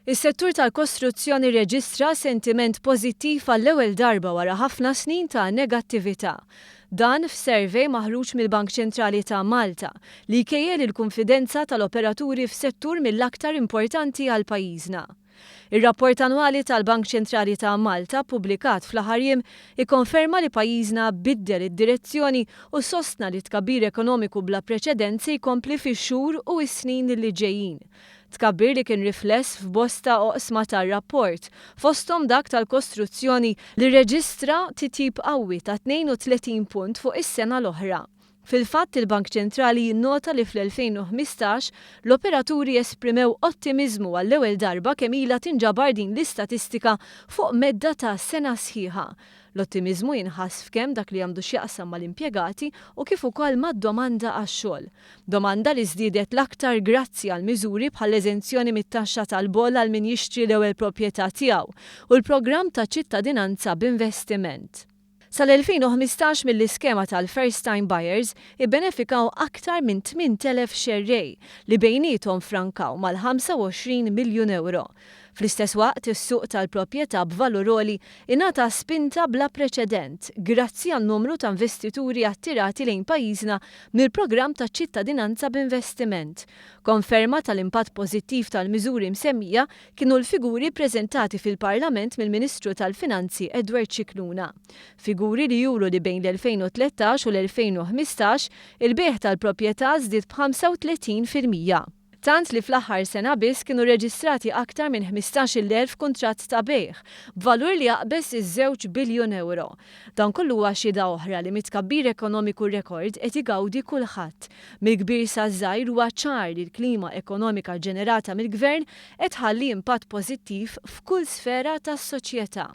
Is-settur tal-kostruzzjoni rreġistra sentiment pożittiv għall-ewwel darba wara ħafna snin ta' negattività. Dan f'survey maħruġ mill-Bank Ċentrali ta' Malta li jkejjel il-kunfidenza tal-operaturi f'settur mill-aktar importanti għal pajjiżna. Ir-rapport annwali tal-Bank Ċentrali ta' Malta ppubblikat fl-aħħar jiem ikkonferma li pajjiżna biddel id-direzzjoni u sostna li t-tkabbir ekonomiku bla preċedent se jkompli fix-xhur u s-snin li ġejjin. Tkabbir li kien rifless f'bosta oqsma tar-rapport, fosthom dak tal-kostruzzjoni li rreġistra titjib qawwi ta' 32 punt fuq is-sena l-oħra. Fil-fatt, il-Bank Ċentrali jinnota li fl-2015 l-operaturi esprimew ottimiżmu għall-ewwel darba kemm ilha tinġabar din l-istatistika fuq medda ta' sena sħiħa. L-ottimiżmu jinħass f'kemm dak li għandu x'jaqsam mal-impjegati u kif ukoll mad-domanda għax-xogħol. Domanda li żdiedet l-aktar grazzi għal miżuri bħall-eżenzjoni mit-taxxa tal-boll għal min jixtri l-ewwel proprjetà tiegħu u l-programm ta' ċittadinanza b'investiment. Sal-2015 mill-iskema tal-First Time Buyers ibbenefikaw aktar minn 8,000 xerrej li bejniethom frankaw mal-25 miljun ewro. Fl-istess waqt, is-suq tal-proprjetà b'valur għoli ingħata spinta bla preċedent grazzi għan-numru ta' investituri attirati lejn pajjiżna mill-programm ta' ċittadinanza b'investiment. Konferma tal-impatt pożittiv tal-miżuri msemmija kienu l-figuri ppreżentati fil-Parlament mill-Ministru tal-Finanzi Edward Scicluna. Figuri li juru li bejn l-2013 u l-2015 il-bejgħ tal-proprjetà żdied b'35%. Tant li fl-aħħar sena biss kienu rreġistrati aktar minn 15,000 kuntratt ta' bejgħ, b'valur li jaqbeż iż-żewġ biljun ewro. Dan kollu huwa xhieda oħra li mit-tkabbir ekonomiku rekord qed igawdi kulħadd. Mill-kbir saż-żgħir huwa ċar li l-klima ekonomika ġġenerata mill-Gvern qed tħalli impatt pożittiv f'kull sfera tas-soċjetà.